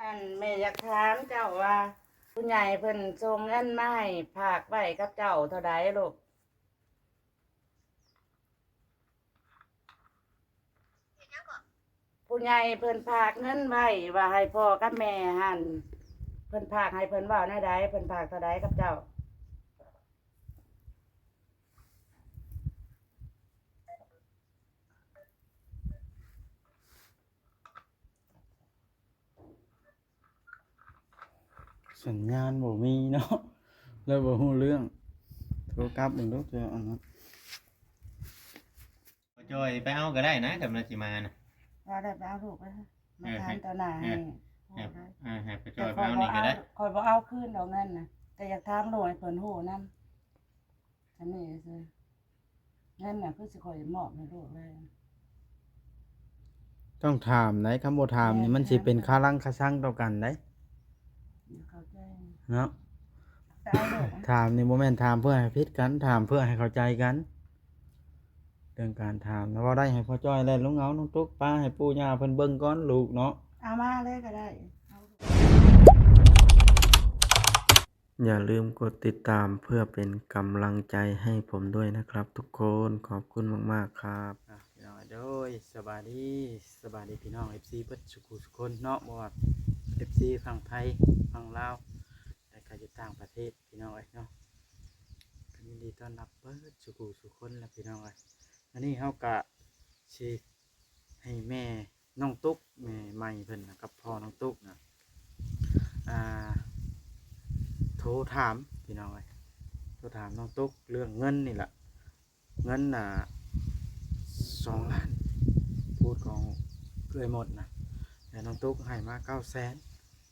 ອັນແມ່ຢາກຖາມເຈົ້າວ່າ ຜູ້ໃຫຍ່ເພິ່ນສົ່ງເງິນມາໃຫ້ ຝາກໄວ້ກັບເຈົ້າເທົ່າໃດລູກ? ຜູ້ໃຫຍ່ເພິ່ນຝາກເງິນໄວ້ວ່າໃຫ້ພໍ່ກັບແມ່ຫັ້ນ ເພິ່ນຝາກໃຫ້ເພິ່ນເວົ້າແນວໃດ? ເພິ່ນຝາກເທົ່າໃດກັບເຈົ້າ? ສັນຍານບໍ່ມີເນາະ ແລ້ວບໍ່ຮູ້ເລື່ອງ. ໂທກັບເບິ່ງດູ ເທື່ອອັນນັ້ນ. ບໍ່ຈ່ອຍໄປເອົາກໍໄດ້ນະ ຄັນວ່າຊິມານະ. ວ່າໄດ້ໄປເອົາລູກໄປ ມາ ເອີ ຖາມຕໍ່ໜ້າໃຫ້ ເອີ ໃຫ້ ເອີ ໃຫ້ພໍ່ຈ່ອຍໄປເອົານີ້ກໍໄດ້. ຂ້ອຍບໍ່ເອົາຄືນດອກເງິນນະ ແຕ່ຢາກຖາມລູກໃຫ້ເພິ່ນຮູ້ນຳ ອັນນີ້ຊື່. ເງິນນະຄືຊິຂ້ອຍມອບໃຫ້ລູກເລີຍ. ຕ້ອງຖາມໄດ໋ ຄຳບໍ່ຖາມນີ້ ແມ່ນ ມັນຊິເປັນຄາລັງຄາຊັງຕໍ່ກັນໄດ໋. ເຂົ້າໃຈເນາະ. ຖາມນີ້ບໍ່ແມ່ນຖາມເພື່ອໃຫ້ຜິດກັນ ຖາມເພື່ອໃຫ້ເຂົ້າໃຈກັນ. ເລື່ອງການຖາມນະ ເວົ້າໄດ້ໃຫ້ພໍ່ຈ້ອຍແລ່ນລົງເອົານ້ອງຕຸກ ປາໃຫ້ປູ່ຍ່າເພິ່ນເບິ່ງກ່ອນລູກເນາະ. ເອົາມາເລີຍກໍໄດ້. ຢ່າລືມກົດຕິດຕາມເພື່ອເປັນກຳລັງໃຈໃຫ້ຜົມດ້ວຍນະຄັບທຸກຄົນ. ຂອບຄຸນມາກໆຄັບ. ອ່ະ ພີ່ນ້ອງເອີຍ ໂດຍ ສະບາຍດີ ສະບາຍດີພີ່ນ້ອງເອັຟຊີເບິດສູ່ຜູ້ສູ່ຄົນເນາະ ບໍ່ວ່າເອັຟຊີຝັ່ງໄທ ຝັ່ງລາວ ແລະກະຢູ່ຕ່າງປະເທດ ພີ່ນ້ອງເອີຍເນາະ. ກໍຍິນດີຕ້ອນຮັບເບິດສູ່ຜູ້ສູ່ຄົນລະ ພີ່ນ້ອງເອີຍ. ອັນນີ້ເຮົາກະຊິໃຫ້ແມ່ ນ້ອງຕຸກ ແມ່ໃໝ່ເພິ່ນນະ ກັບພໍ່ນ້ອງຕຸກນະ ອ່າ ໂທຖາມ ພີ່ນ້ອງເອີຍ ໂທຖາມນ້ອງຕຸກເລື່ອງເງິນນີ້ລະ. ເງິນນະ ສອງລ້ານ ພູດຂອງເອື້ອຍມົດນະ ແລະ ນ້ອງຕຸກໃຫ້ມາ ເກົ້າແສນ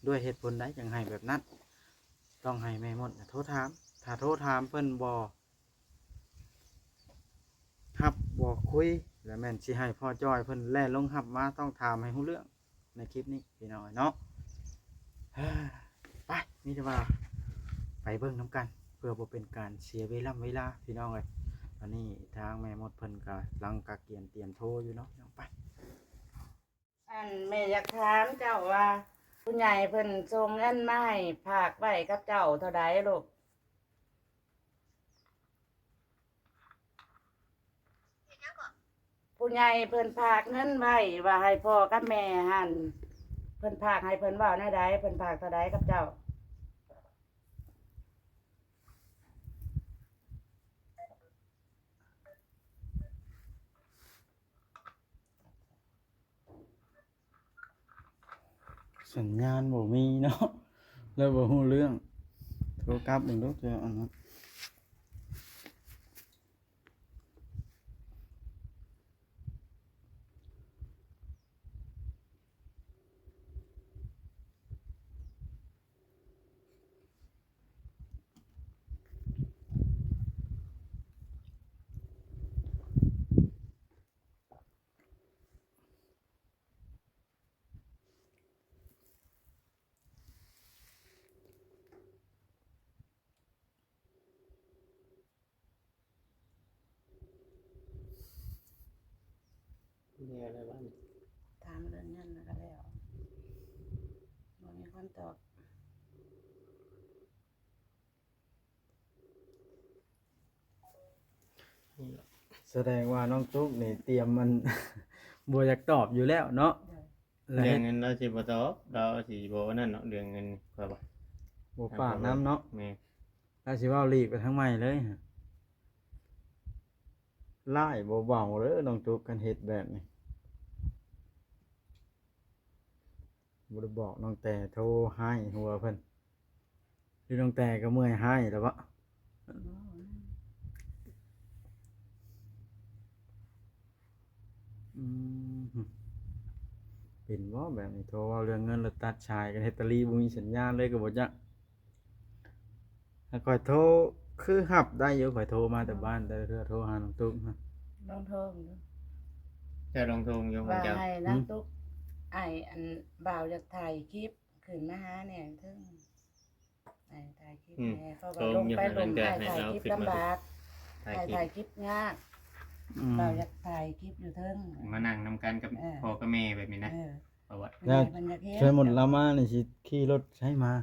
ດ້ວຍເຫດຜົນໃດຈັ່ງໃຫ້ແບບນັ້ນ? ຕ້ອງໃຫ້ແມ່ມົດນະໂທຖາມ. ຖ້າໂທຖາມເພິ່ນບໍ່ ຮັບບໍ່ຄຸຍ ແລະແມ່ນຊິໃຫ້ພໍ່ຈ້ອຍເພິ່ນແລ່ນລົງຮັບມາ ຕ້ອງຖາມໃຫ້ຮູ້ເລື່ອງໃນຄລິບນີ້ ພີ່ນ້ອງເນາະ. ໄປ ມີແຕ່ວ່າໄປເບິ່ງນຳກັນ ເພື່ອບໍ່ເປັນການເສຍເວລາເວລາ ພີ່ນ້ອງເອີຍ. ຕອນນີ້ທາງແມ່ມົດເພິ່ນກຳລັງກະກຽມຕຽມໂທຢູ່ເນາະ ພີ່ນ້ອງ ໄປ. ອັນແມ່ຢາກຖາມເຈົ້າວ່າ ຜູ້ໃຫຍ່ເພິ່ນສົ່ງເງິນມາໃຫ້ຝາກໄວ້ກັບເຈົ້າເທົ່າໃດລູກ? ຜູ້ໃຫຍ່ເພິ່ນຝາກເງິນໄວ້ວ່າໃຫ້ພໍ່ກັບແມ່ຫັ້ນ ເພິ່ນຝາກໃຫ້ເພິ່ນເວົ້າແນວໃດ? ເພິ່ນຝາກເທົ່າໃດກັບເຈົ້າ? ສັນຍານບໍ່ມີເນາະ ແລ້ວບໍ່ຮູ້ເລື່ອງ. ໂທກັບເບິ່ງດູ ເທື່ອອັນນັ້ນ. ແລ້ວແລ້ວບັດນີ້ ຖາມເລື່ອງເງິນແລ້ວກໍແລ້ວ ບໍ່ມີຄຳຕອບ. ສະແດງວ່ານ້ອງຕຸກນີ້ຕຽມມັນ ບໍ່ຢາກຕອບຢູ່ແລ້ວເນາະ. ໂດຍ ແລ້ວ ເລື່ອງເງິນລາວຊິບໍ່ຕອບ ລາວຊິບໍ່ອັນນັ້ນເນາະ ເລື່ອງເງິນຂ້ອຍວ່າ ບໍ່ປາກນຳເນາະ. ແມ່ນ ລາວຊິເວົ້າຫຼີກໄປທາງໃໝ່ເລີຍ. ຮ້າຍບໍ່ເບົາເດີນ້ອງຕຸກ ຄັນເຮັດແບບນີ້. ບໍ່ໄດ້ບອກນ້ອງແຕ່ ໂທຮ້າຍຫົວເພິ່ນ ຫຼືນ້ອງແຕ່ກໍເມື່ອຍຮ້າຍແລ້ວເບາະ? ອືມ ເປັນບໍ່ແບບນີ້ ໂທເວົ້າເລື່ອງເງິນແລ້ວຕັດສາຍກັນ ເຮັດຕາລີບໍ່ມີສັນຍານເລີຍກໍບໍ່ຈັກ. ຂ້ອຍໂທ ຄືຮັບໄດ້ຢູ່ ຂ້ອຍໂທມາແຕ່ບ້ານ ແຕ່ເທື່ອໂທຫານ້ອງຕຸກຫັ້ນ. ລອງໂທເບິ່ງດູ. ເຈົ້າລອງໂທຢູ່ ວ່າ ເຈົ້າ ໃຫ້ນ້ອງຕຸກ ອ້າຍ ອັນ ບ່າວຢາກຖ່າຍຄລິບຂຶ້ນມາຫາແດ່ເທິງ ອ້າຍຖ່າຍຄລິບແດ່ ເພາະວ່າລົງໄປລົມ ອ້າຍຖ່າຍຄລິບລຳບາກ ຖ່າຍຄລິບຍາກ. ບ່າວຢາກຖ່າຍຄລິບຢູ່ເທິງ ມານັ່ງນຳກັນກັບພໍ່ກັບແມ່ແບບນີ້ນະ. ເອີ ປະຫວັດ ແລ້ວ ແມ່ເພິ່ນຢາກເຫັນ ສົມມຸດລາວມານີ້ ຊິຂີ່ລົດໃສມາ?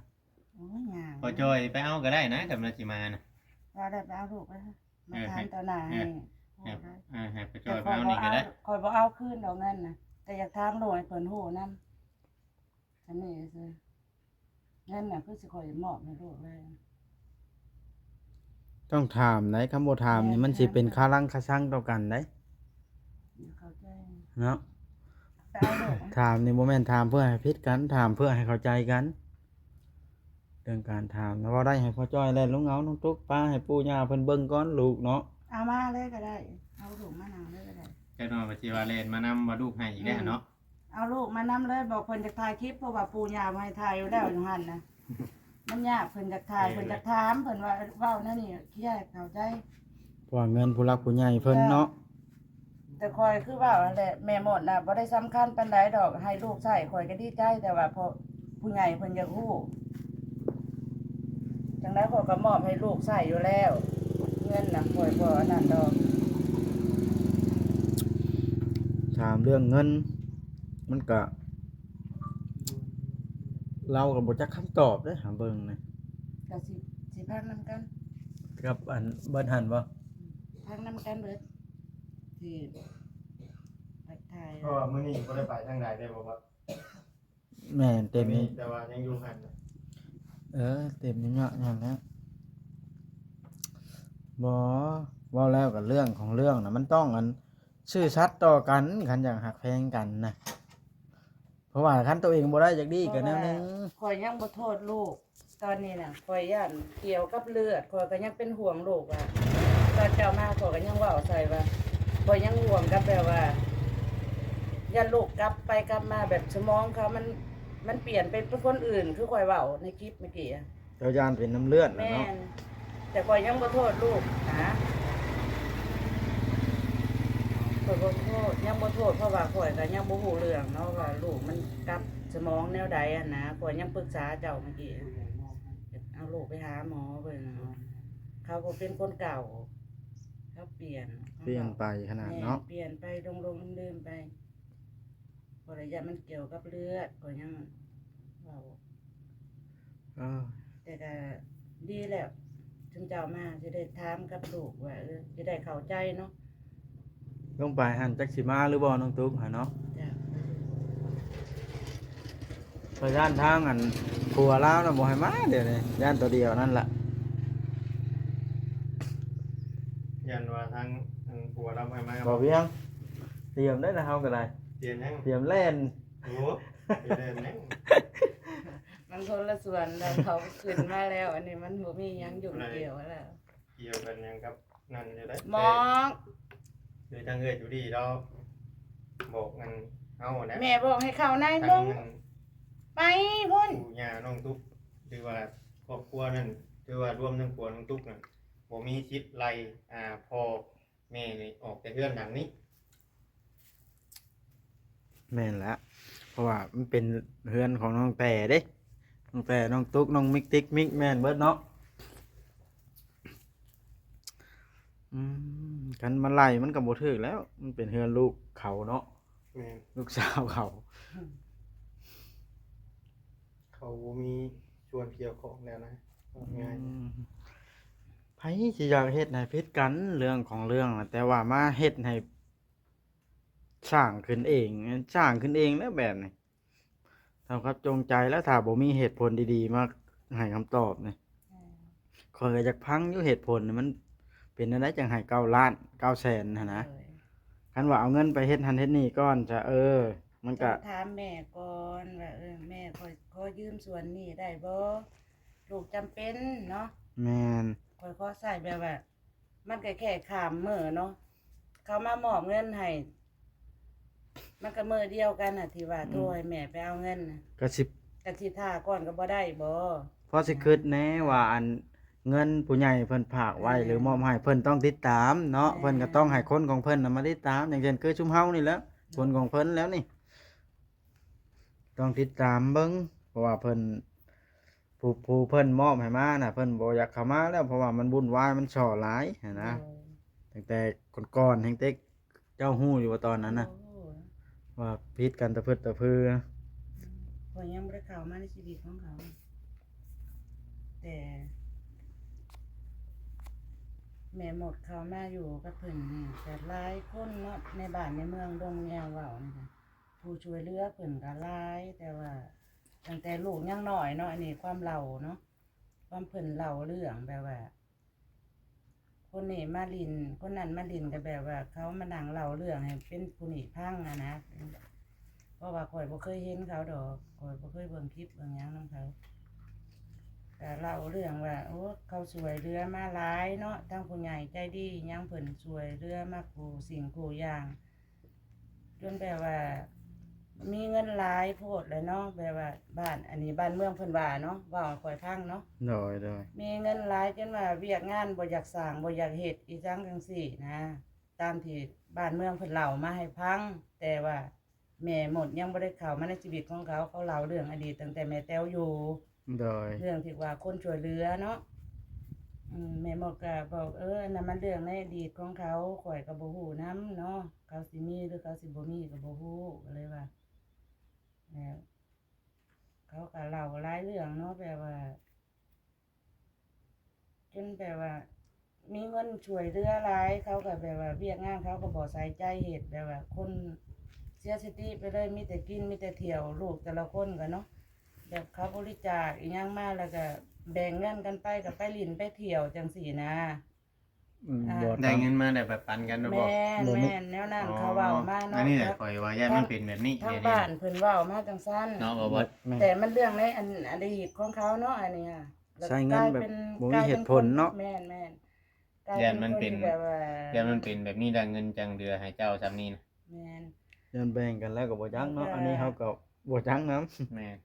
ໂອ້ຍ ຍ່າງ ພໍ່ຈ້ອຍໄປເອົາກໍໄດ້ນະ ຄັນວ່າຊິມານະ ວ່າໄດ້ໄປເອົາລູກໄປ ມາ ເອີ ຖາມຕໍ່ໜ້າ ເອີ ໃຫ້ ເອີ ເອີ ໃຫ້ພໍ່ຈ້ອຍໄປເອົານີ້ກໍໄດ້ ແຕ່ຂ້ອຍບໍ່ເອົາ ຂ້ອຍບໍ່ເອົາຄືນດອກເງິນນະ ແຕ່ຢາກຖາມລູກໃຫ້ເພິ່ນຮູ້ນຳ ອັນນີ້ຊື່ ເງິນນະຄືຊິຂ້ອຍມອບໃຫ້ລູກເລີຍ. ຕ້ອງຖາມໄດ໋ ຄຳບໍ່ຖາມນີ້ ແມ່ນ ມັນຊິເປັນຄາລັງຄາຊັງຕໍ່ກັນໄດ໋ ເຂົ້າໃຈ ເນາະ ແຕ່ເອົາລູກ ຖາມນີ້ບໍ່ແມ່ນຖາມເພື່ອໃຫ້ຜິດກັນ ຖາມເພື່ອໃຫ້ເຂົ້າໃຈກັນ. ເລື່ອງການຖາມນະ ເວົ້າໄດ້ໃຫ້ພໍ່ຈ້ອຍແລ່ນລົງເອົານ້ອງຕຸກ ປາໃຫ້ປູ່ຍ່າເພິ່ນເບິ່ງກ່ອນລູກເນາະ ເອົາມາເລີຍກໍໄດ້ ເອົາລູກມານຳເລີຍກໍໄດ້ ຈັກໜ່ອຍວ່າຊິວ່າແລ່ນມານຳວ່າລູກໃຫ້ອີກແລ້ວເນາະ ອືມ ເອົາລູກມານຳເລີຍ ບອກເພິ່ນຈະຖ່າຍຄລິບ ເພາະວ່າປູ່ຍ່າບໍ່ໃຫ້ຖ່າຍຢູ່ແລ້ວ ຢູ່ຫັ້ນນະ ມັນຍາກ ເພິ່ນຈະຖ່າຍ ເອີ ເພິ່ນຈະຖາມ ເພິ່ນວ່າເວົ້າແນວນີ້ ເຄຍໃຫ້ເຂົ້າໃຈ ເພາະວ່າເງິນຜູ້ຫຼັກຜູ້ໃຫຍ່ເພິ່ນເນາະ ເຈົ້າ ແຕ່ຂ້ອຍຄືເວົ້າຫັ້ນແຫຼະ ແມ່ມົດນະບໍ່ໄດ້ສຳຄັນປານໃດດອກ ໃຫ້ລູກໃຊ້ຂ້ອຍກໍດີໃຈ ແຕ່ວ່າເພາະຜູ້ໃຫຍ່ເພິ່ນຢາກຮູ້ ຈັ່ງໃດຂ້ອຍກໍມອບໃຫ້ລູກໃຊ້ຢູ່ແລ້ວ ເງິນນະຂ້ອຍບໍ່ອັນນັ້ນດອກ. ຖາມເລື່ອງເງິນ ມັນກະ ລາວກໍບໍ່ຈັກຄຳຕອບເດ້ ຫາເບິ່ງນະ ກໍຊິ ຊິພັກນຳກັນ ກັບອັນເບິດຫັ້ນບໍ່? ອືມ ພັກນຳກັນເບິດ ທີ່ທັກທາຍ ເພາະວ່າມື້ນີ້ບໍ່ໄດ້ໄປທາງໃດເດ້ບໍ່ວ່າ? ແມ່ນ ເຕັມ ມື້ນີ້ ແຕ່ວ່າຍັງຢູ່ຫັ້ນນະ ເອີ ເຕັມຢູ່ເນາະ ນັ້ນແຫຼະ ບໍ່ ເວົ້າແລ້ວກໍເລື່ອງຂອງເລື່ອງນະ ມັນຕ້ອງອັນ ຊື່ສັດຕໍ່ກັນ ຄັນຢາກຮັກແພງກັນນະ ເພາະວ່າຄັນໂຕເອງບໍ່ໄດ້ຈັກດີກໍແນວໜຶ່ງ ຂ້ອຍຍັງບໍ່ໂທດລູກ ຕອນນີ້ນະ ຂ້ອຍຢ້ານກ່ຽວກັບເລືອດ ຂ້ອຍກໍຍັງເປັນຫ່ວງລູກວ່າ ຕອນເຈົ້າມາຂ້ອຍກໍຍັງເວົ້າໃສ່ວ່າ ຂ້ອຍຍັງຫ່ວງກັບແບບວ່າ ຢ້ານລູກກັບໄປກັບມາແບບສະໝອງເຂົາມັນ ມັນປ່ຽນໄປເປັນຄົນອື່ນ ຄືຂ້ອຍເວົ້າໃນຄລິບເມື່ອກີ້ ເຈົ້າຢ້ານເປັນນຳເລືອດນະເນາະ ແມ່ນ ແຕ່ຂ້ອຍຍັງບໍ່ໂທດລູກນະ ຂ້ອຍບໍ່ໂທດ ຍັງບໍ່ໂທດ ເພາະວ່າຂ້ອຍກໍຍັງບໍ່ຮູ້ເລື່ອງເນາະ ວ່າລູກມັນກັບສະໝອງແນວໃດຫັ້ນນະ ຂ້ອຍຍັງປຶກສາເຈົ້າເມື່ອກີ້ ເອົາລູກໄປຫາໝໍເບິ່ງ ເຂົາບໍ່ເປັນຄົນເກົ່າ ເຂົາປ່ຽນ ປ່ຽນໄປຂະໜາດເນາະ ແມ່ນ ປ່ຽນໄປ ຫຼົງໆລືມໆໄປ ບໍ່ໄດ້ຢ້ານມັນກ່ຽວກັບເລືອດ ກໍຍັງເວົ້າ ເອີ ແຕ່ກໍດີແລ້ວ ຊຸມເຈົ້າມາຊິໄດ້ຖາມກັບລູກວ່າ ເອີ ຊິໄດ້ເຂົ້າໃຈເນາະ ລົງໄປຫັ້ນຈັກຊິມາຫຼືບໍ່ ນ້ອງຕຸກຫັ້ນເນາະ ຈ້ະ ຂ້ອຍຢ້ານທາງອັນຜົວລາວນະບໍ່ໃຫ້ມາ ດຽວນີ້ຢ້ານໂຕດຽວນັ້ນລະ ຢ້ານວ່າທາງ ອັນຜົວລາວບໍ່ໃຫ້ມາ ບໍ່ວຽງ ຕຽມໄດ້ລະ ເຮົາກໍໄດ້ ຕຽມຫຍັງ? ຕຽມແລ່ນ ໂອ້ ໄປແລ່ນຫຍັງ? ມັນຄົນລະສ່ວນແລ້ວ ເຂົາຂຶ້ນມາແລ້ວ ອັນນີ້ມັນບໍ່ມີຫຍັງຫຍຸ້ງກ່ຽວແລ້ວ ກ່ຽວກັນຫຍັງກັບນັ້ນຢູ່ໃດ໋ ໝອກ ຄືທາງເອື້ອຍຈູດີລາວບອກອັນເຮົານະ ແມ່ບອກໃຫ້ເຂົ້າໃນມຸ້ງ ທາງນັ້ນ ໄປພຸ້ນ ປູ່ຍ່ານ້ອງຕຸກ ຫຼືວ່າຄອບຄົວນັ້ນ ຫຼືວ່າລວມທັງຜົວນ້ອງຕຸກນັ້ນ ບໍ່ມີສິດໄລ່ ອ່າ ພໍ່ ແມ່ນີ້ອອກແຕ່ເຮືອນຫຼັງນີ້ ແມ່ນແຫຼະ ເພາະວ່າມັນເປັນເຮືອນຂອງນ້ອງແຕ່ເດ້ ນ້ອງແຕ່ ນ້ອງຕຸກ ນ້ອງມິກ ຕິກ ມິກ ແມ່ນເບິດເນາະ ອືມ ຄັນມາໄລ່ມັນກໍບໍ່ຖືກແລ້ວ ມັນເປັນເຮືອນລູກເຂົາເນາະ ແມ່ນ ລູກສາວເຂົາ ເຂົາບໍ່ມີສ່ວນກ່ຽວຂ້ອງແລ້ວນະ ເວົ້າງ່າຍ ອືມ ໃຜຊິຢາກເຮັດໃຫ້ຜິດກັນ ເລື່ອງຂອງເລື່ອງນະ ແຕ່ວ່າມາເຮັດໃຫ້ສ້າງຂຶ້ນເອງ ສ້າງຂຶ້ນເອງແລ້ວແບບນີ້ ເທົ່າກັບຈົງໃຈແລ້ວ ຖ້າບໍ່ມີເຫດຜົນດີໆມາໃຫ້ຄຳຕອບນີ້ ເອີ ຂ້ອຍກໍຢາກຟັງຢູ່ເຫດຜົນ ມັນເປັນແນວໃດຈັ່ງໃຫ້ເກົ້າລ້ານ ເກົ້າແສນຫັ້ນນະ ໂດຍ ຄັນວ່າເອົາເງິນໄປເຮັດຫັ້ນເຮັດນີ້ກ່ອນ ຈະ ເອີ ມັນກະ ຕ້ອງຖາມແມ່ກ່ອນວ່າ ເອີ ແມ່ ຂ້ອຍຂໍຢືມສ່ວນນີ້ໄດ້ບໍ່? ລູກຈຳເປັນເນາະ ແມ່ນ ຂ້ອຍຂໍໃຊ້ແບບວ່າ ມັນກໍແຄ່ຂ້າມມື້ເນາະ ເຂົາມາມອບເງິນໃຫ້ ມັນກໍມື້ດຽວກັນນະ ທີ່ວ່າ ອືມ ໂທໃຫ້ແມ່ໄປເອົາເງິນນະ ກໍຊິ ກໍຊິຖ້າກ່ອນກໍບໍ່ໄດ້ບໍ? ພໍຊິຄິດແດ່ວ່າ ອັນ ເງິນຜູ້ໃຫຍ່ເພິ່ນຝາກໄວ້ ເອີ ຫຼືມອບໃຫ້ ເພິ່ນຕ້ອງຕິດຕາມເນາະ ແມ່ນ ເພິ່ນກໍຕ້ອງໃຫ້ຄົນຂອງເພິ່ນນະມາຕິດຕາມ ຢ່າງເຊັ່ນຄືຊຸມເຮົານີ້ແຫຼະ ແມ່ນ ຄົນຂອງເພິ່ນແລ້ວນີ້ ຕ້ອງຕິດຕາມເບິ່ງ ເພາະວ່າເພິ່ນ ຜູ້ ຜູ້ເພິ່ນມອບໃຫ້ມານະ ເພິ່ນບໍ່ຢາກເຂົ້າມາແລ້ວ ເພາະວ່າມັນວຸ່ນວາຍ ມັນສໍ້ຫຼາຍຫັ້ນນະ ໂດຍ ຕັ້ງແຕ່ກ່ອນໆ ແຮງເຕັກ ເຈົ້າຮູ້ຢູ່ບໍ່ຕອນນັ້ນນະ ໂອ້ ວ່າຜິດກັນຕະພຶດຕະພື. ຂ້ອຍຍັງບໍ່ໄດ້ເຂົ້າມາໃນຊີວິດຂອງເຂົາ ແຕ່ແມ່ມົດເຂົ້າມາຢູ່ກັບເພິ່ນນີ້ ກໍຫຼາຍຄົນເນາະ ໃນບ້ານໃນເມືອງດົງແຍວເວົ້ານີ້ ຜູ້ຊ່ວຍເຫຼືອເພິ່ນກໍຫຼາຍ ແຕ່ວ່າຕັ້ງແຕ່ລູກຍັງນ້ອຍເນາະ ອັນນີ້ຄວາມເລົ່າເນາະ ຄວາມເພິ່ນເລົ່າເລື່ອງແບບວ່າ ຄົນນີ້ມາຫຼິ້ນ ຄົນນັ້ນມາຫຼິ້ນ ກໍແບບວ່າເຂົາມານັ່ງເລົ່າເລື່ອງໃຫ້ເປັນຜູ້ນີ້ຟັງຫັ້ນນະ ເພາະວ່າຂ້ອຍບໍ່ເຄີຍເຫັນເຂົາດອກ ຂ້ອຍບໍ່ເຄີຍເບິ່ງຄລິບເບິ່ງຫຍັງນຳເຂົາ ກໍເລົ່າເລື່ອງວ່າ ໂອ້ ເຂົາຊ່ວຍເຫຼືອມາຫຼາຍເນາະ ທັງຜູ້ໃຫຍ່ໃຈດີຫຍັງ ເພິ່ນຊ່ວຍເຫຼືອມາຄູ່ສິ່ງຄູ່ຢ່າງ ຈົນແບບວ່າມີເງິນຫຼາຍໂພດແຫຼະເນາະ ແບບວ່າບ້ານ ອັນນີ້ບ້ານເມືອງເພິ່ນວ່າເນາະ ເວົ້າໃຫ້ຂ້ອຍຟັງເນາະ ໂດຍ ໂດຍ ມີເງິນຫຼາຍຈົນວ່າວຽກງານບໍ່ຢາກສ້າງ ບໍ່ຢາກເຮັດ ອີ່ຫຍັງຈັ່ງຊີ້ນະ ຕາມທີ່ບ້ານເມືອງເພິ່ນເລົ່າມາໃຫ້ຟັງ ແຕ່ວ່າແມ່ມົດຍັງບໍ່ໄດ້ເຂົ້າມາໃນຊີວິດຂອງເຂົາ ເຂົາເລົ່າເລື່ອງອະດີດຕັ້ງແຕ່ແມ່ແຕວຢູ່ ໂດຍ ເລື່ອງທີ່ວ່າຄົນຊ່ວຍເຫຼືອເນາະ ອືມ ແມ່ມົດກໍບອກ ເອີ ອັນນັ້ນມັນເລື່ອງໃນອະດີດຂອງເຂົາ ຂ້ອຍກໍບໍ່ຮູ້ນຳເນາະ ເຂົາຊິມີ ຫຼື ເຂົາຊິບໍ່ມີກໍບໍ່ຮູ້ ກໍເລີຍວ່າ ແລ້ວເຂົາກໍເລົ່າຫຼາຍເລື່ອງເນາະ ແບບວ່າ ຈົນແບບວ່າມີເງິນຊ່ວຍເຫຼືອຫຼາຍ ເຂົາກໍແບບວ່າວຽກງານເຂົາກໍບໍ່ໃສ່ໃຈເຮັດ ແບບວ່າຄົນເສຍສະຕິໄປເລີຍ ມີແຕ່ກິນ ມີແຕ່ທ່ຽວ ລູກແຕ່ລະຄົນກໍເນາະ ແບບເຂົາບໍລິຈາກອີ່ຫຍັງມາ ແລ້ວກໍແບ່ງເງິນກັນໄປ ກໍໄປຫຼິ້ນໄປທ່ຽວຈັ່ງຊີ້ນະ ອືມ ອ່າ ບໍ່ ໄດ້ເງິນມາແລ້ວໄປປັນກັນແມ່ນບໍ່? ແມ່ນ ບໍ່ມີ ແມ່ນ ແນວນັ້ນ ອໍ ເຂົາເວົ້າມາເນາະ ອັນນີ້ແຫຼະຂ້ອຍວ່າຢ້ານມັນເປັນແບບນີ້ ທາງບ້ານເພິ່ນເວົ້າມາຈັ່ງຊັ້ນເນາະ ບໍ່ ບໍ່ ແມ່ນ ແຕ່ມັນເລື່ອງໃນອັນ ອະດີດຂອງເຂົາເນາະ ອັນນີ້ ໃຊ້ເງິນແບບບໍ່ມີເຫດຜົນເນາະ ແມ່ນໆ ຢ້ານມັນເປັນ ຢ້ານມັນເປັນແບບນີ້ ແລ້ວເງິນຈັ່ງເຫຼືອໃຫ້ເຈົ້າສ່ຳນີ້ນະ ແມ່ນ ຢ້ານແບ່ງກັນແລ້ວກໍບໍ່ຈັກເນາະ ອັນນີ້ເຮົາກໍບໍ່ຈັກນຳ ແມ່ນ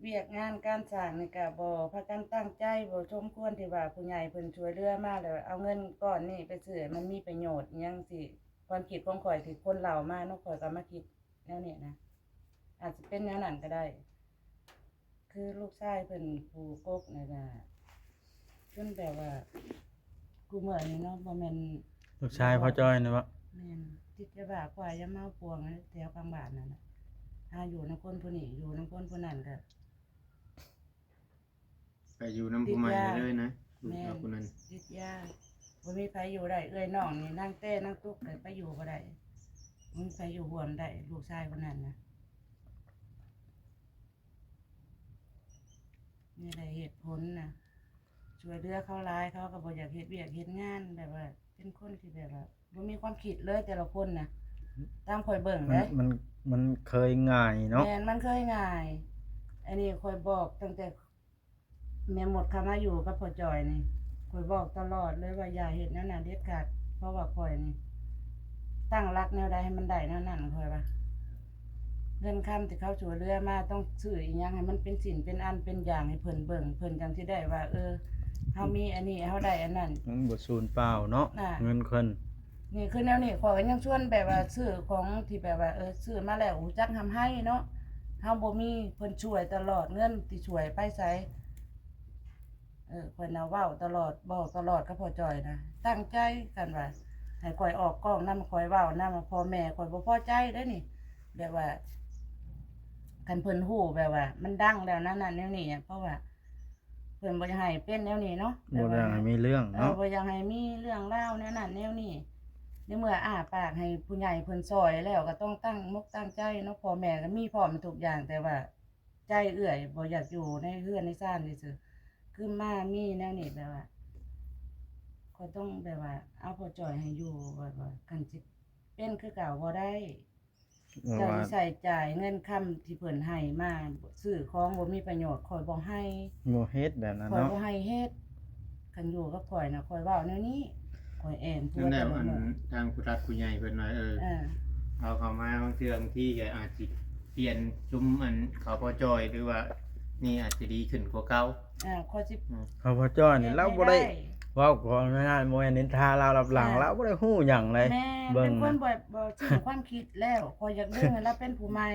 ວຽກງານການສ້າງນີ້ກໍບໍ່ພາກັນຕັ້ງໃຈ ບໍ່ສົມຄວນທີ່ວ່າຜູ້ໃຫຍ່ເພິ່ນຊ່ວຍເຫຼືອມາ ແລ້ວເອົາເງິນກ້ອນນີ້ໄປຊື້ໃຫ້ມັນມີປະໂຫຍດອີ່ຫຍັງຊີ້ ຄວາມຄິດຂອງຂ້ອຍທີ່ຄົນເລົ່າມາເນາະ ຂ້ອຍກໍມາຄິດແນວນີ້ນະ ອາດຊິເປັນແນວນັ້ນກໍໄດ້ ຄືລູກຊາຍເພິ່ນຜູ້ກົກນີ້ນະ ຈົນແບບວ່າ ກູເມືອນີ້ເນາະ ບໍ່ແມ່ນ ລູກຊາຍພໍ່ຈ້ອຍນີ້ບໍ? ແມ່ນ ຕິດຢາບ້າ ຂວາຢາເມົາ ປວງແຖວຂ້າງບ້ານນັ້ນນະ ຫາຢູ່ນຳຄົນຜູ້ນີ້ ຢູ່ນຳຄົນຜູ້ນັ້ນ ກໍໄປຢູ່ນຳຜູ້ໃໝ່ເລີຍນະ ລູກເຂົາຜູ້ນັ້ນ ຕິດຢາ ບໍ່ມີໃຜຢູ່ໄດ້ ເອື້ອຍນ້ອງນີ້ ນາງແຕ້ ນາງຕຸກ ກໍໄປຢູ່ບໍ່ໄດ້ ບໍ່ມີໃຜຢູ່ຮ່ວມໄດ້ ລູກຊາຍຄົນນັ້ນນະ. ນີ້ແຫຼະເຫດຜົນນະ ຊ່ວຍເຫຼືອເຂົາຫຼາຍ ເຂົາກໍບໍ່ຢາກເຮັດວຽກເຮັດງານ ແບບວ່າເປັນຄົນທີ່ແບບວ່າບໍ່ມີຄວາມຄິດເລີຍ ແຕ່ລະຄົນນະ ຕາມຂ້ອຍເບິ່ງເດ້ ມັນ ມັນເຄີຍງ່າຍເນາະ ແມ່ນ ມັນເຄີຍງ່າຍ ອັນນີ້ຂ້ອຍບອກຕັ້ງແຕ່ແມ່ມົດເຂົ້າມາຢູ່ກັບພໍ່ຈ່ອຍນີ້ ຂ້ອຍບອກຕະຫຼອດເລີຍວ່າຢ່າເຮັດແນວນັ້ນເດັດຂາດ ເພາະວ່າຂ້ອຍນີ້ ຕັ້ງຫຼັກແນວໃດໃຫ້ມັນໄດ້ແນວນັ້ນ ຂ້ອຍວ່າ ເງິນຄຳທີ່ເຂົາຊ່ວຍເຫຼືອມາ ຕ້ອງຊື້ອີ່ຫຍັງໃຫ້ມັນເປັນສິ່ງເປັນອັນເປັນຢ່າງໃຫ້ເພິ່ນເບິ່ງ ເພິ່ນຈັ່ງຊິໄດ້ວ່າ ເອີ ເຮົາມີອັນນີ້ ເຮົາໄດ້ອັນນັ້ນ ມັນບໍ່ສູນເປົ່າເນາະ ເງິນເພິ່ນ ນີ້ຄືແນວນີ້ ຂ້ອຍກໍຍັງຊວນແບບວ່າຊື້ຂອງທີ່ແບບວ່າ ເອີ ຊື້ມາແລ້ວຮູ້ຈັກຮ່ຳໄຮເນາະ ເຮົາບໍ່ມີ ເພິ່ນຊ່ວຍຕະຫຼອດ ເງິນທີ່ຊ່ວຍໄປໃສ ເອີ ຂ້ອຍນະເວົ້າຕະຫຼອດ ບອກຕະຫຼອດກັບພໍ່ຈ່ອຍນະ ຕັ້ງໃຈ ຄັນວ່າໃຫ້ຂ້ອຍອອກກ້ອງນຳ ຂ້ອຍເວົ້ານຳ ພໍ່ແມ່ຂ້ອຍບໍ່ພໍໃຈເດ້ນີ້ ແບບວ່າ ຄັນເພິ່ນຮູ້ແບບວ່າມັນດັງແລ້ວນັ້ນນັ້ນແນວນີ້ ເພາະວ່າເພິ່ນບໍ່ຢາກໃຫ້ເປັນແນວນີ້ເນາະ ບໍ່ຢາກໃຫ້ມີເລື່ອງເນາະ ເອີ ບໍ່ຢາກໃຫ້ມີເລື່ອງລາວແນວນັ້ນແນວນີ້ ໃນເມື່ອອ້າປາກໃຫ້ຜູ້ໃຫຍ່ເພິ່ນຊ່ອຍແລ້ວ ກໍຕ້ອງຕັ້ງມົກຕັ້ງໃຈເນາະ ພໍ່ແມ່ກໍມີພ້ອມທຸກຢ່າງ ແຕ່ວ່າ ໃຈເອື້ອຍບໍ່ຢາກຢູ່ໃນເຮືອນໃນຊານຊື່ໆ ຄືມາມີແນວນີ້ແບບວ່າ ຂ້ອຍຕ້ອງແບບວ່າເອົາພໍ່ຈ່ອຍໃຫ້ຢູ່ ແບບວ່າຄັນຊິເປັນຄືເກົ່າບໍ່ໄດ້ ເຈົ້າຊິໃຊ້ຈ່າຍເງິນຄຳທີ່ເພິ່ນໃຫ້ມາຊື້ຂອງບໍ່ມີປະໂຫຍດ ຂ້ອຍບໍ່ໃຫ້ ບໍ່ເຮັດແບບນັ້ນເນາະ ຂ້ອຍບໍ່ໃຫ້ເຮັດ ຄັນຢູ່ກັບຂ້ອຍນະ ຂ້ອຍເວົ້າແນວນີ້ ຂ້ອຍແອ່ນຜົວແຕ່ລະມື້ ທາງຜູ້ຫຼັກຜູ້ໃຫຍ່ເພິ່ນວ່າ ເອີ ເອົາເຂົ້າມາບາງເທື່ອບາງທີກໍອາດຊິປ່ຽນຊຸມອັນເຂົາພໍ່ຈ່ອຍ ຫຼືວ່ານີ້ອາດຈະດີຂຶ້ນກວ່າເກົ່າ ເອີ ຂ້ອຍຊິ ເຂົາພໍ່ຈ້ອຍນີ້ລາວບໍ່ໄດ້ເວົ້າ ຂໍອະນຸຍາດ ບໍ່ແມ່ນນິນທາລາວລັບຫຼັງ ລາວບໍ່ໄດ້ຮູ້ຫຍັງເລີຍ ເບິ່ງ ເປັນຄົນບໍ່ ບໍ່ຊື່ຄວາມຄິດແລ້ວ ຂ້ອຍຢາກດຶງໃຫ້ລາວເປັນຜູ້ໃໝ່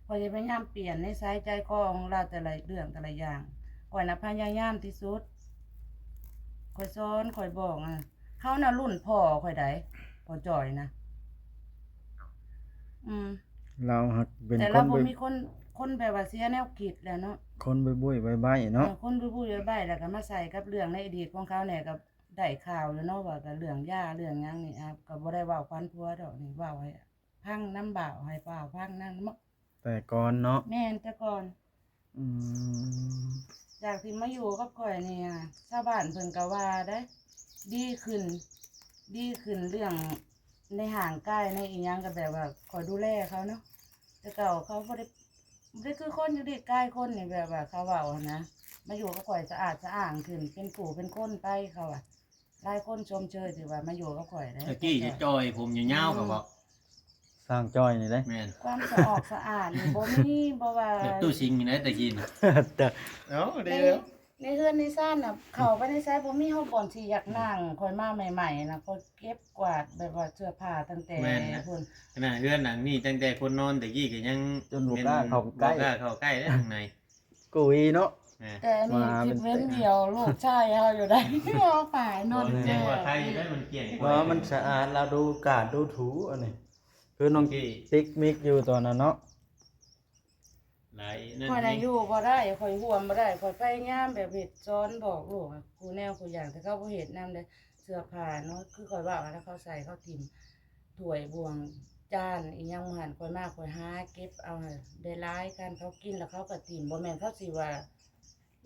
ຂ້ອຍຈະພະຍາຍາມປ່ຽນນິໄສໃຈຄໍຂອງລາວແຕ່ລະເລື່ອງແຕ່ລະຢ່າງ ຂ້ອຍນະພະຍາຍາມທີ່ສຸດ ຂ້ອຍສອນ ຂ້ອຍບອກ ອາ ເຂົານະລຸ້ນພໍ່ຂ້ອຍໃດ໋ ພໍ່ຈ່ອຍນະ ອືມ ລາວຫາກເປັນ ແຕ່ລາວບໍ່ມີຄົນ ຄົນແບບວ່າເສຍແນວຄິດແລ້ວເນາະ ຄົນບຸ້ຍໆໄບ້ໆເນາະ ເອີ ຄົນບຸ້ຍໆໄບ້ໆ ແລ້ວກໍມາໃສ່ກັບເລື່ອງໃນອະດີດຂອງເຂົາແດ່ ກໍໄດ້ຂ່າວຢູ່ເນາະ ວ່າກໍເລື່ອງຢາເລື່ອງຫຍັງນີ້ ອ່າ ກໍບໍ່ໄດ້ເວົ້າຂວັນຜົວດອກນີ້ ເວົ້າໃຫ້ ພັງນຳບ່າວ ໃຫ້ບ່າວພັງນຳເນາະ ແຕ່ກ່ອນເນາະ ແມ່ນ ແຕ່ກ່ອນ ອືມ ຈາກທີ່ມາຢູ່ກັບຂ້ອຍນີ້ ຊາວບ້ານເພິ່ນກໍວ່າໄດ໋ ດີຂຶ້ນ ດີຂຶ້ນເລື່ອງໃນຮ່າງກາຍ ໃນອີ່ຫຍັງ ກໍແບບວ່າຂ້ອຍດູແລເຂົາເນາະ ແຕ່ເກົ່າເຂົາບໍ່ໄດ້ ບໍ່ໄດ້ຄືຄົນ ຢູ່ດີກາຍຄົນນີ້ ແບບວ່າເຂົາເວົ້າຫັ້ນນະ ມາຢູ່ກັບຂ້ອຍສະອາດສະອ້າງຂຶ້ນ ເປັນຜູ້ເປັນຄົນໄປ ເຂົາວ່າ ຫຼາຍຄົນຊົມເຊີຍທີ່ວ່າມາຢູ່ກັບຂ້ອຍເດ້ ຕະກີ້ຈະຈ່ອຍ ຜົມຍາວໆ ກໍເວົ້າ ຊ່າງຈ່ອຍນີ້ເດ້ ແມ່ນ ຄວາມສະອອກສະອາດນີ້ບໍ່ມີ ບໍ່ວ່າ ແບບຕູ້ຊິງນີ້ນະ ຕະກີ້ນະ ເອົ້າ ໃນ ໃນເຮືອນໃນຊານນະ ເຂົ້າໄປໃນໃສບໍ່ມີຮອດບ່ອນທີ່ຢາກນັ່ງ ຂ້ອຍມາໃໝ່ໆນະ ຂ້ອຍເກັບກວາດແບບວ່າເສື້ອຜ້າຕັ້ງແຕ່ ແມ່ນນະ ພຸ້ນ ຂະໜາດເຮືອນຫຼັງນີ້ ຕັ້ງແຕ່ຄົນນອນຕະກີ້ກໍຍັງ ຈົນບໍ່ກ້າເຂົ້າໃກ້ ບໍ່ກ້າເຂົ້າໃກ້ເດ້ຂ້າງໃນ ກຸຍເນາະ ແມ່ນ ແຕ່ນີ້ ມາເປັນ ເປັນດຽວລູກຊາຍເຮົາຢູ່ໄດ໋ ເອົາຜ້ານອນ ແຈ້ງວ່າໄຄຢູ່ໄດ໋ ມັນກ້ຽງ ວ່າມັນສະອາດ ລາວດູກາດດູຖູ ອັນນີ້ ຄືນ້ອງຕິກມິກຢູ່ຕອນນັ້ນເນາະ ຫຼາຍນັ້ນ ຂ້ອຍນະຢູ່ບໍ່ໄດ້ ຂ້ອຍຮ່ວມບໍ່ໄດ້ ຂ້ອຍພະຍາຍາມແບບເຮັດສອນບອກລູກ ຄູ່ແນວຄູ່ຢ່າງ ແຕ່ເຂົາບໍ່ເຮັດນຳເດ້ ເສື້ອຜ້າເນາະ ຄືຂ້ອຍເວົ້າຫັ້ນນະ ເຂົາໃສ່ເຂົາຖິ້ມ ຖ້ວຍບ່ວງຈານອີ່ຫຍັງ ມື້ຫັ້ນຂ້ອຍມາ ຂ້ອຍຫາເກັບເອົາໃຫ້ໄດ້ຫຼາຍ ຄັນເຂົາກິນແລ້ວເຂົາກໍຖິ້ມ ບໍ່ແມ່ນເຂົາຊິວ່າ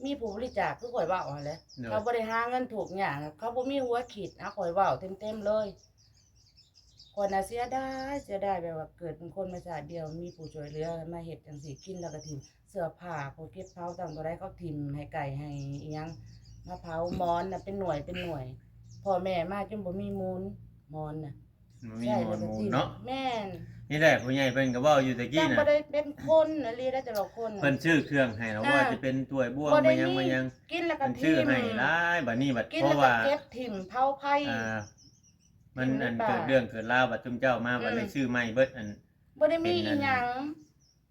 ມີຜູ້ບໍລິຈາກ ຄືຂ້ອຍເວົ້າຫັ້ນແຫຼະ ໂດຍ ເຂົາບໍ່ໄດ້ຫາເງິນທຸກຍາກ ເຂົາບໍ່ມີຫົວຄິດ ເອົາ ຂ້ອຍເວົ້າເຕັມໆເລີຍ ຂ້ອຍນະເສຍດາຍ ເສຍດາຍ ແບບວ່າເກີດເປັນຄົນມາຊາດດຽວ ມີຜູ້ຊ່ວຍເຫຼືອ ມາເຮັດຈັ່ງຊີ້ ກິນແລ້ວກໍຖິ້ມ ເສື້ອຜ້າ ພວກເກັບເຜົາຕັ້ງເທົ່າໃດ ເຂົາຖິ້ມໃຫ້ໄກ່ໃຫ້ອີ່ຫຍັງ ມາເຜົາ ໝອນນະເປັນໜ່ວຍເປັນໜ່ວຍ ພໍ່ແມ່ມາຈົນບໍ່ມີມູນ ໝອນນະ ບໍ່ມີໝອນມຸງເນາະ ແມ່ນ ນີ້ແຫຼະ ຜູ້ໃຫຍ່ເພິ່ນກໍເວົ້າຢູ່ແຕ່ກີ້ນະ ບໍ່ໄດ້ເປັນຄົນອີ່ຫຼີໄດ໋ ແຕ່ລະຄົນ ເພິ່ນຊື້ເຄື່ອງໃຫ້ລະ ບໍ່ວ່າຈະເປັນຖ້ວຍບ່ວງ ບໍ່ໄດ້ມີຫຍັງ ກິນແລ້ວກໍຖິ້ມ ເພິ່ນຊື້ໃຫ້ຫຼາຍ ບາດນີ້ບັດ ເພາະວ່າກິນແລ້ວກໍເກັບຖິ້ມ ເຜົາໄຟ ອ່າ ມັນອັນເກີດເລື່ອງເກີດລາວ ບັດຈຸມເຈົ້າມາ ບັດໄດ້ຊື້ໃໝ່ເບິດ ອັນ ບໍ່ໄດ້ມີອີ່ຫຍັງ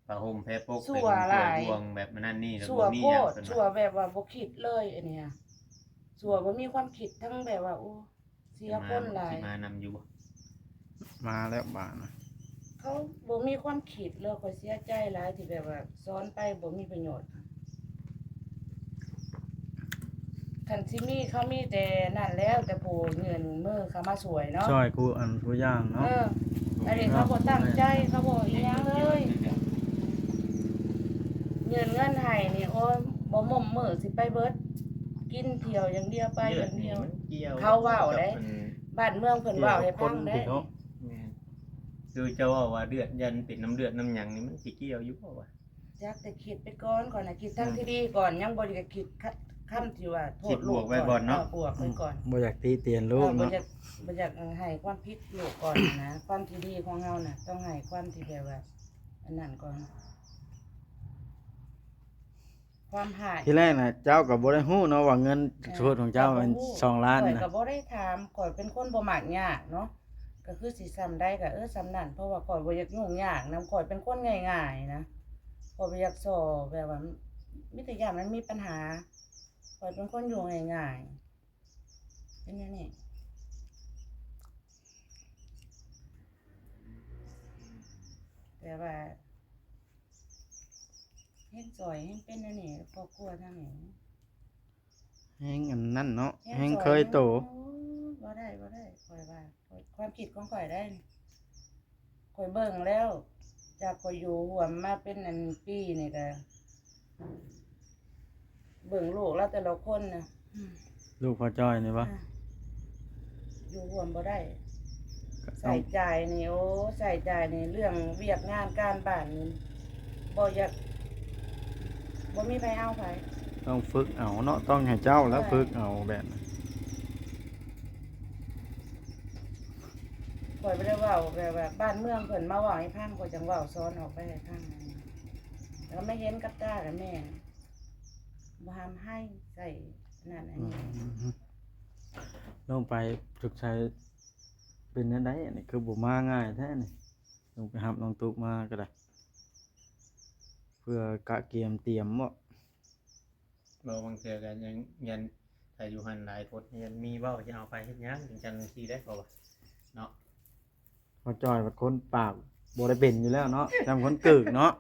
ຜ້າຫົ່ມແພປົກ ເປັນຖ້ວຍບ່ວງແບບນັ້ນນີ້ ຊົ່ວໂພດ ຊົ່ວແບບວ່າບໍ່ຄິດເລີຍ ອັນນີ້ ຊົ່ວບໍ່ມີຄວາມຄິດ ທັງແບບວ່າ ໂອ້ ເສຍຄົນຫຼາຍ ມານຳຢູ່ບໍ່ ມາແລ້ວບາດນະ ເຂົາບໍ່ມີຄວາມຄິດເລີຍ ຂ້ອຍເສຍໃຈຫຼາຍທີ່ແບບວ່າສອນໄປບໍ່ມີປະໂຫຍດ ຄັນຊິມີ ເຂົາມີແຕ່ນັ້ນແລ້ວ ແຕ່ຜູ້ຍື່ນມືເຂົ້າມາຊ່ວຍເນາະ ຊ່ອຍຄູ່ອັນຄູ່ຢ່າງເນາະ ເອີ ອັນນີ້ເຂົາບໍ່ຕັ້ງໃຈ ເຂົາບໍ່ອີ່ຫຍັງເລີຍ ຍື່ນເງິນໃຫ້ນີ້ ໂອ້ຍ ບໍ່ໝົ້ມມື້ຊິໄປເບິດ ກິນທ່ຽວຢ່າງດຽວ ໄປຢ່າງດຽວ ເຂົາເວົ້າເດ້ ບ້ານເມືອງເພິ່ນເວົ້າໃຫ້ຟັງເດ້ ແມ່ນ ຄືເຈົ້າເວົ້າວ່າເລືອດ ຢ້ານເປັນນ້ຳເລືອດນ້ຳຫຍັງນີ້ ມັນຊິກ່ຽວຢູ່ບໍ່ວະ? ຈັກ ແຕ່ຄິດໄປກ່ອນ ຂ້ອຍນະຄິດທາງທີ່ດີກ່ອນ ຍັງບໍ່ຢາກຄິດຄ- ຄຳທີ່ວ່າໂທດລູກ ຄິດບວກໄວ້ກ່ອນເນາະ ເອີ ບວກໄວ້ກ່ອນ ບໍ່ຢາກຕິຕຽນລູກເນາະ ເອີ ບໍ່ຢາກ ບໍ່ຢາກໃຫ້ຄວາມຜິດລູກກ່ອນນະ ຄວາມທີ່ດີຂອງເຮົານະ ຕ້ອງໃຫ້ຄວາມທີ່ແບບວ່າ ອັນນັ້ນກ່ອນ ຄວາມຮ້າຍ ທີແລກນະ ເຈົ້າກໍບໍ່ໄດ້ຮູ້ເນາະວ່າເງິນ ເອີ ໂທດຂອງເຈົ້າແມ່ນສອງລ້ານນະ ຂ້ອຍກໍບໍ່ໄດ້ຖາມ ຂ້ອຍເປັນຄົນບໍ່ມັກຍາກເນາະ ກໍຄືຊິສ່ຳໃດກໍ ເອີ ສ່ຳນັ້ນ ເພາະວ່າຂ້ອຍບໍ່ຢາກຫຍຸ້ງຍາກນຳ ຂ້ອຍເປັນຄົນງ່າຍໆນະ ຂ້ອຍບໍ່ຢາກສໍ້ ແບບວ່າມີແຕ່ຢ້ານມັນມີບັນຫາ ຂ້ອຍເປັນຄົນຢູ່ງ່າຍໆ ເປັນແນວນີ້ ແຕ່ວ່າ ແຮງຊ່ອຍແຮງເປັນແນວນີ້ ຄອບຄົວທາງນີ້ ແຮງອັນນັ້ນເນາະ ແຮງເຄີຍໂຕ ໂອ້ຍ ບໍ່ໄດ້ ບໍ່ໄດ້ ຂ້ອຍວ່າ ຄວາມຄິດຂອງຂ້ອຍໄດ໋ ຂ້ອຍເບິ່ງແລ້ວ ຈາກຂ້ອຍຢູ່ຮ່ວມມາເປັນອັນປີນີ້ກະ ເບິ່ງລູກລາວແຕ່ລະຄົນນະ ລູກພໍ່ຈ້ອຍນີ້ບໍ່? ອ່າ ຢູ່ຮ່ວມບໍ່ໄດ້ ໃຊ້ຈ່າຍນີ້ ໂອ້ ໃຊ້ຈ່າຍນີ້ ເລື່ອງວຽກງານການບ້ານນີ້ ບໍ່ຢາກ ບໍ່ມີໃຜເອົາໃຜ ຕ້ອງຝຶກເອົາເນາະ ຕ້ອງໃຫ້ເຈົ້າແລ້ວ ເອີ ຝຶກເອົາແບບນັ້ນ ຂ້ອຍບໍ່ໄດ້ເວົ້າແບບວ່າບ້ານເມືອງເພິ່ນມາເວົ້າໃຫ້ຟັງ ຂ້ອຍຈັ່ງເວົ້າສອນອອກໄປໃຫ້ຟັງ ແລ້ວມາເຫັນກັບຕາແລ້ວແມ່ນ ບໍ່ຫ້າມໃຫ້ໃສ່ນັ້ນອັນນີ້ ອືມ ນ້ອງໄປທຸກໄຊເປັນແນວໃດ ອັນນີ້ຄືບໍ່ມາງ່າຍແທ້ນີ້ ລົງໄປຮັບນ້ອງຕຸກມາກໍໄດ້ ເພື່ອກະກຽມຕຽມເນາະ ບໍ່ ບາງເທື່ອກໍຍັງ ຢ້ານຖ້າຢູ່ຫັ້ນຫຼາຍຄົນ ຢ້ານມີເວົ້າ ຊິເອົາໄປເຮັດຫຍັງ ຈັ່ງຊັ້ນຈັ່ງຊີ້ໄດ໋ ເຂົາວ່າເນາະ ເຂົາຈ່ອຍບັດຄົນປາກບໍ່ໄດ້ເປັນຢູ່ແລ້ວເນາະ ຈຳຄົນກຶກເນາະ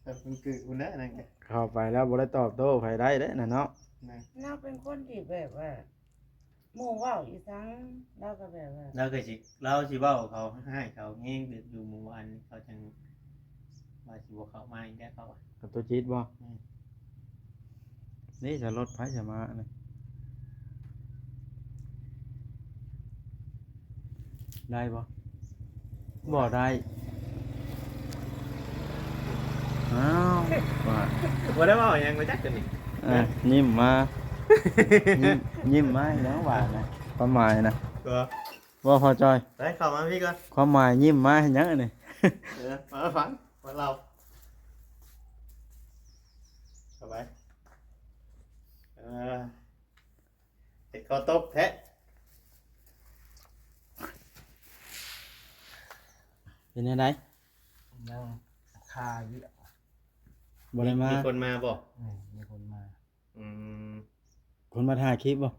ແບບເພິ່ນກືດພຸ້ນແຫຼະນັ້ນກະ ເຂົ້າໄປແລ້ວບໍ່ໄດ້ຕອບໂຕ້ໃຜໄດ້ເດ້ນັ້ນເນາະ. ນະ ລາວເປັນຄົນທີ່ແບບວ່າ ໝູ່ເວົ້າອີ່ສັງ ລາວກໍແບບວ່າ ລາວກໍຊິ ລາວຊິເວົ້າເຂົາຮ້າຍເຂົາແຮງຢູ່ໝູ່ບ້ານ ເຂົາຈັ່ງວ່າຊິບໍ່ເຂົ້າມາອີກແລ້ວ ເຂົາວ່າ ກັບຕົວຈິດບໍ່? ແມ່ນ. ນີ້ຈະລົດໃຜຈະມານີ້ ໄດ້ບໍ່? ບໍ່ໄດ້. ອ້າວ ວ່າ ບໍ່ໄດ້ເວົ້າຫຍັງມາຈັກອັນນີ້. ອ່າ ຍິ້ມມາ ຍິ້ມ ຍິ້ມມາຫຍັງຫວານນະ ຄວາມໝາຍນະ ກໍ ບໍ່ພໍຈ່ອຍ ໄປເຂົ້າມາພີ້ກ່ອນ. ຄວາມໝາຍຍິ້ມມາເຮັດຫຍັງອັນນີ້? ເອີ ມາຟັງ ມາເລົ່າ ເຂົ້າໄປ. ເອີ ເຮັດເຂົ້າຕົກແທ້ ເປັນແນວໃດ? ຍັງຄາຢູ່ ບໍ່ໄດ້ມາ ມີຄົນມາບໍ່? ແມ່ນ ມີຄົນມາ. ອືມ ຄົນມາຖ່າຍຄລິບບໍ່?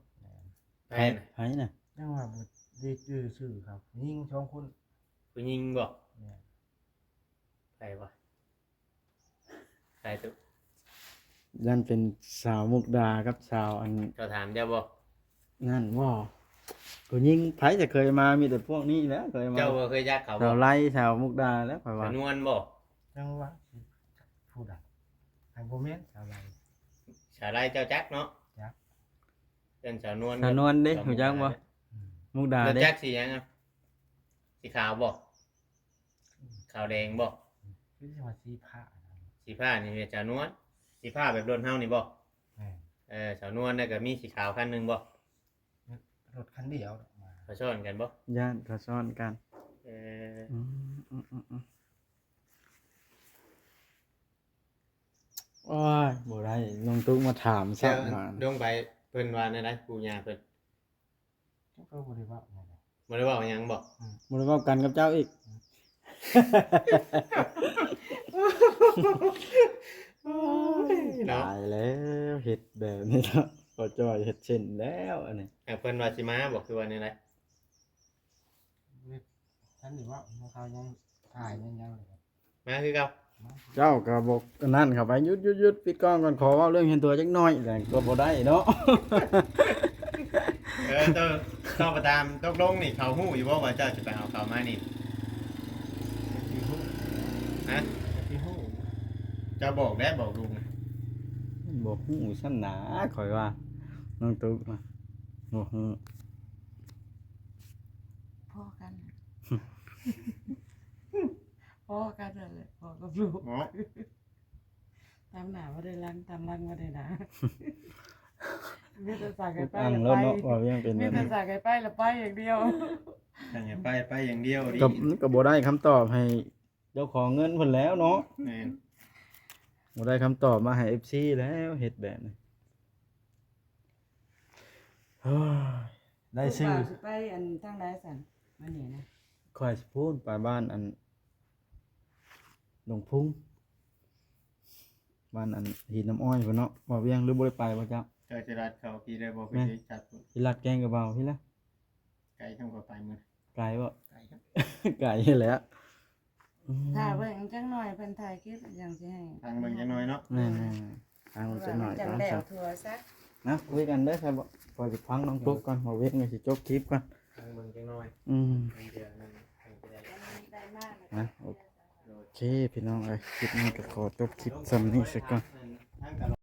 ແມ່ນ. ໃຜນະ? ໃຜນະ? ຍັງວ່າບໍ່ໄດ້ຈື່ຊື່ເຂົາ ຜູ້ຍິງສອງຄົນ. ຜູ້ຍິງບໍ່? ແມ່ນ. ໃຜວະ? ໃຜຕຸ? ຢ້ານເປັນສາວມຸກດາກັບສາວອັນ ເຂົາຖາມເຈົ້າບໍ່? ນັ້ນບໍ່? ຜູ້ຍິງໃຜຈະເຄີຍມາ ມີແຕ່ພວກນີ້ແຫຼະເຄີຍມາ. ເຈົ້າບໍ່ເຄີຍຈັກເຂົາບໍ່? ສາວໄລ ສາວມຸກດາແຫຼະຂ້ອຍວ່າ. ສາວນວນບໍ່? ຍັງວ່າ ຜູ້ໃດ? ຫາກບໍ່ແມ່ນສາວໄລ. ສາວໄລເຈົ້າຈັກເນາະ? ຈັກ. ເອີ້ນສາວນວນ ສາວນວນເດ້ ສາວມຸກດາ ຮູ້ຈັກບໍ່? ອືມ ມຸກດາເດ້. ແລ້ວຈັກສີຫຍັງອະ? ສີຂາວບໍ່? ອືມ ຂາວແດງບໍ່? ອືມ ຄືຊິວ່າສີຟ້ານະ. ສີຟ້ານີ້ແມ່ນສາວນວນ ສີຟ້າແບບລົດເຮົານີ້ບໍ່? ແມ່ນ. ເອີ ສາວນວນ ແລ້ວກໍມີສີຂາວຄັນໜຶ່ງບໍ່? ລົດຄັນດຽວ ເຂົາຊ້ອນກັນບໍ່? ຢ້ານເຂົາຊ້ອນກັນ. ເອີ ອືມ ອືມ ອືມ ອືມ. ໂອ້ຍ ບໍ່ໄດ້ ນ້ອງຕຸກມາຖາມຊ້ຳມາ. ລົງໄປເພິ່ນວ່າແນວໃດ ປູ່ຍ່າເພິ່ນ? ເຂົາກໍບໍ່ໄດ້ເວົ້າຫຍັງ. ບໍ່ໄດ້ເວົ້າຫຍັງບໍ່? ອືມ ບໍ່ໄດ້ເວົ້າກັນກັບເຈົ້າອີກ. ອືມ ໂອ້ຍ ຕາຍແລ້ວ ເຮັດແບບນີ້ເນາະ ບໍ່ຈ່ອຍເຮັດເຊັ່ນແລ້ວອັນນີ້. ເພິ່ນວ່າຊິມາບໍ່ ຄືວ່າແນວໃດ? ທັນໄດ້ເວົ້າ ເຂົາຍັງຖ່າຍຍັງຫຍັງ. ມາຄືເກົ່າ. ເຈົ້າກໍບໍ່ອັນນັ້ນເຂົ້າໄປ ຢຸດໆໆ ປິດກ້ອງກ່ອນ ຂໍເວົ້າເລື່ອງສ່ວນຕົວຈັກໜ້ອຍ ແລ້ວກໍບໍ່ໄດ້ເນາະ. ເອີ ຕ້ອງ ຕ້ອງໄປຕາມຕົກລົງນີ້ ເຂົາຮູ້ຢູ່ບໍ່ວ່າເຈົ້າຊິໄປເອົາເຂົາມານີ້? ຊິຮູ້ ຮະ? ຊິຮູ້ ເຈົ້າບອກແດ່ ບອກລຸງ. ບໍ່ຮູ້ຊັ້ນນາ ຂ້ອຍວ່າ ນ້ອງຕຸກນະ ບໍ່ຮູ້. ພໍ້ກັນ ພໍ້ກັນນັ້ນແຫຼະ ພໍ່ກັບລູກເນາະ. ຕາມໜ້າບໍ່ໄດ້ຫຼັງ ຕາມຫຼັງບໍ່ໄດ້ໜ້າ. ມີແຕ່ສັ່ງໃຫ້ໄປ ອັ່ງແລ້ວເນາະ ເວົ້າຫຍັງເປັນ ມີແບບນີ້ ແຕ່ສັ່ງໃຫ້ໄປແລ້ວໄປຢ່າງດຽວ ສັ່ງໃຫ້ໄປ ໄປຢ່າງດຽວ. ກໍ ມັນກໍບໍ່ໄດ້ຄຳຕອບໃຫ້ເຈົ້າຂອງເງິນເພິ່ນແລ້ວເນາະ. ແມ່ນ. ບໍ່ໄດ້ຄຳຕອບມາໃຫ້ເອັຟຊີແລ້ວ ເຮັດແບບນີ້. ໂອ້ຍ ໄດ້ຊື່ ວ່າຊິໄປອັນທາງໃດຊັ້ນ ມື້ນີ້ນະ? ຂ້ອຍຊິພຸ້ນ ໄປບ້ານອັນ ດົງພຸງ ບ້ານອັນຫີນນ້ຳອ້ອຍພຸ້ນເນາະ. ບໍ່ວຽງ ຫຼືບໍ່ໄດ້ໄປບໍ່ເຈົ້າ? ເຈົ້າຊິລັດເຂົ້າພີ້ໄດ້ບໍ່? ແມ່ນ ຄືຊິຈັດ ຊິລັດແກງກະເບົາພີ້ລະ. ໄກທຳກວ່າໄປມື້ ໄກບໍ່? ໄກຄັບ ໄກແຫຼະ. ອືມ ຖ້າເບິ່ງຈັກໜ້ອຍ ເພິ່ນຖ່າຍຄລິບຫຍັງຊິໃຫ້ ຟັງເບິ່ງຈັກໜ້ອຍເນາະ. ແມ່ນໆ ຟັງເບິ່ງຈັກໜ້ອຍ ຈັກແລ້ວທົ່ວຊະ. ນະ ຄຸຍກັນເດີ ຂ້ອຍຊິຟັງນ້ອງຕຸກກ່ອນ ບໍ່ວຽງ ຊິຈົບຄລິບກ່ອນ ຟັງເບິ່ງຈັກໜ້ອຍ. ອືມ ເດືອນໜຶ່ງ ໄດ້ມາ ນະ ໂອເຄ ພີ່ນ້ອງເອີຍ ຄລິບນີ້ກໍຂໍຈົບຄລິບສ່ຳນີ້ຊະກ່ອນ.